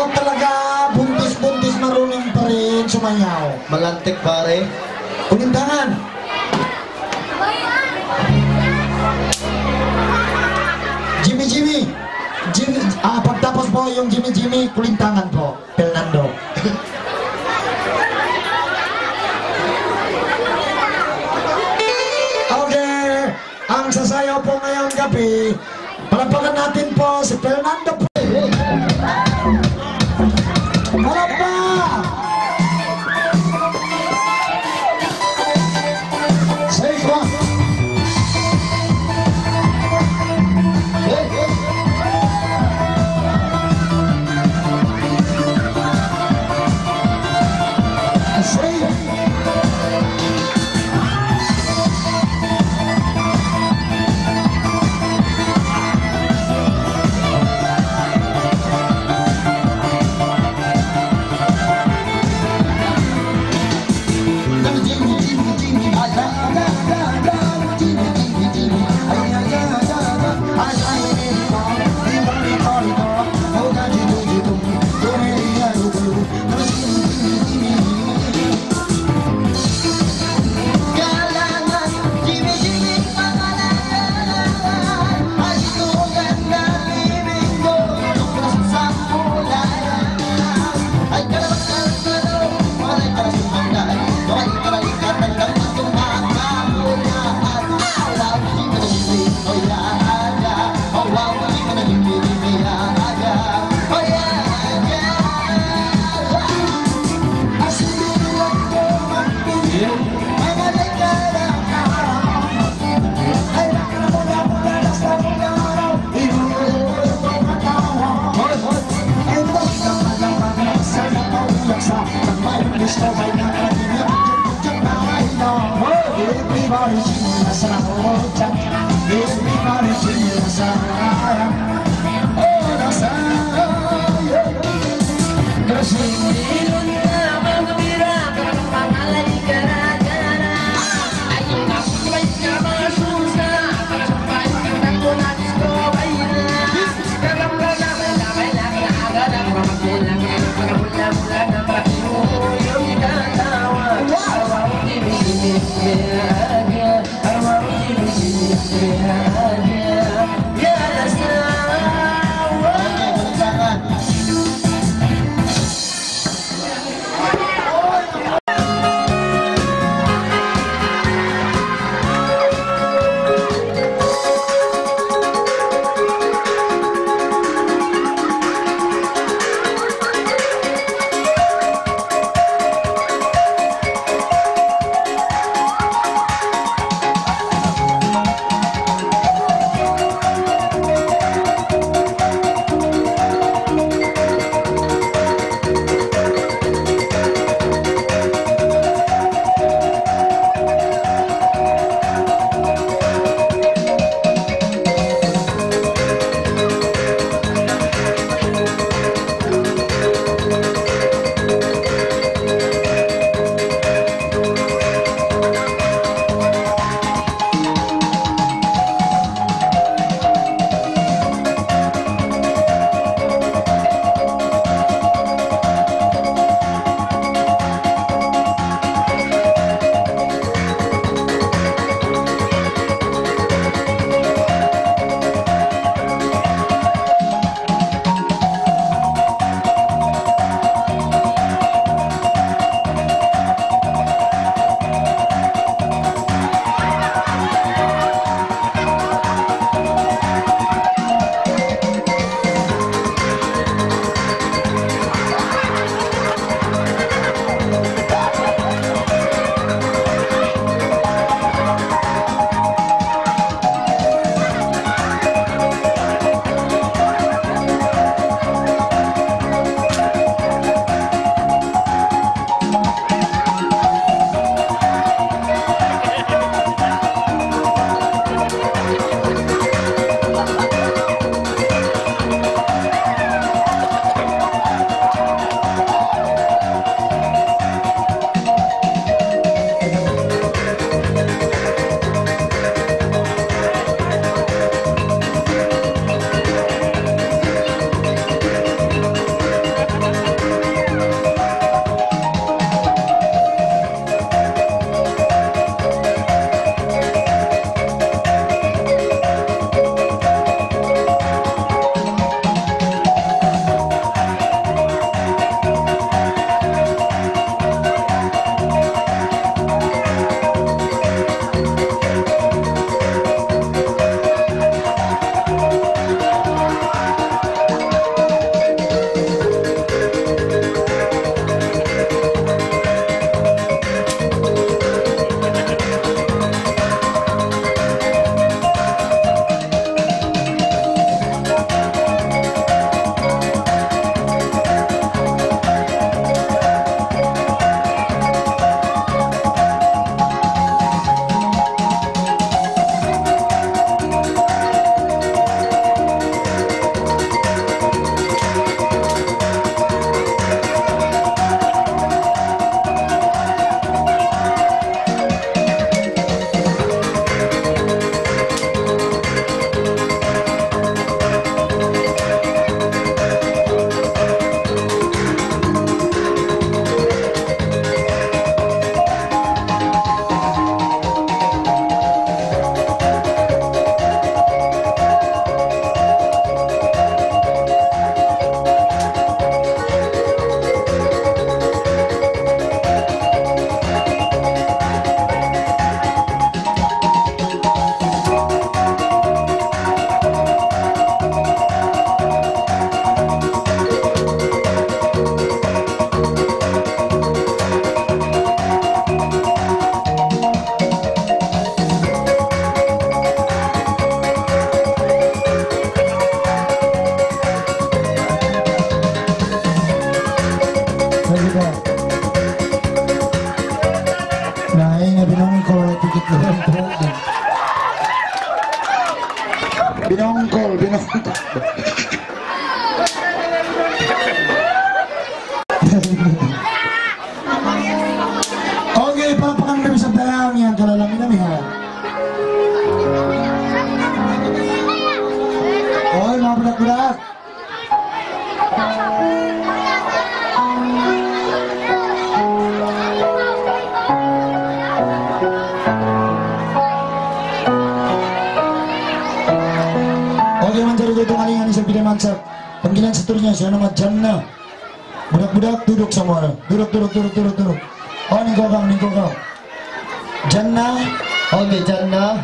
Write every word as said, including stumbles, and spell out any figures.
Talaga, buntis-buntis marunong pa rin sumayaw. Malantik, pare. Kulintangan. Jimmy, Jimmy. Jimmy, ah, pagtapos po yung Jimmy, Jimmy, kulintangan po. Fernando. Okay. Ang sasayaw po ngayong gabi, palakpakan natin po si Fernando. Palakpak! Say, come on. Hey, hey. Say, Lain na binungkul, tikit ko rin po. Binungkul, binungkul. Okay, palakpakan kami sa dalang yan, kalalami namin, ha? Oy, mga budak-budak. Okay, manjari kaitu ngalingan isab kita mansak. Panggilan sa turnya, siya naman dyan na. Budak-budak, duduk semua. Duduk, duduk, duduk, duduk, duduk. Oh, ningko kau, ningko kau. Dyan na. Okay, dyan na.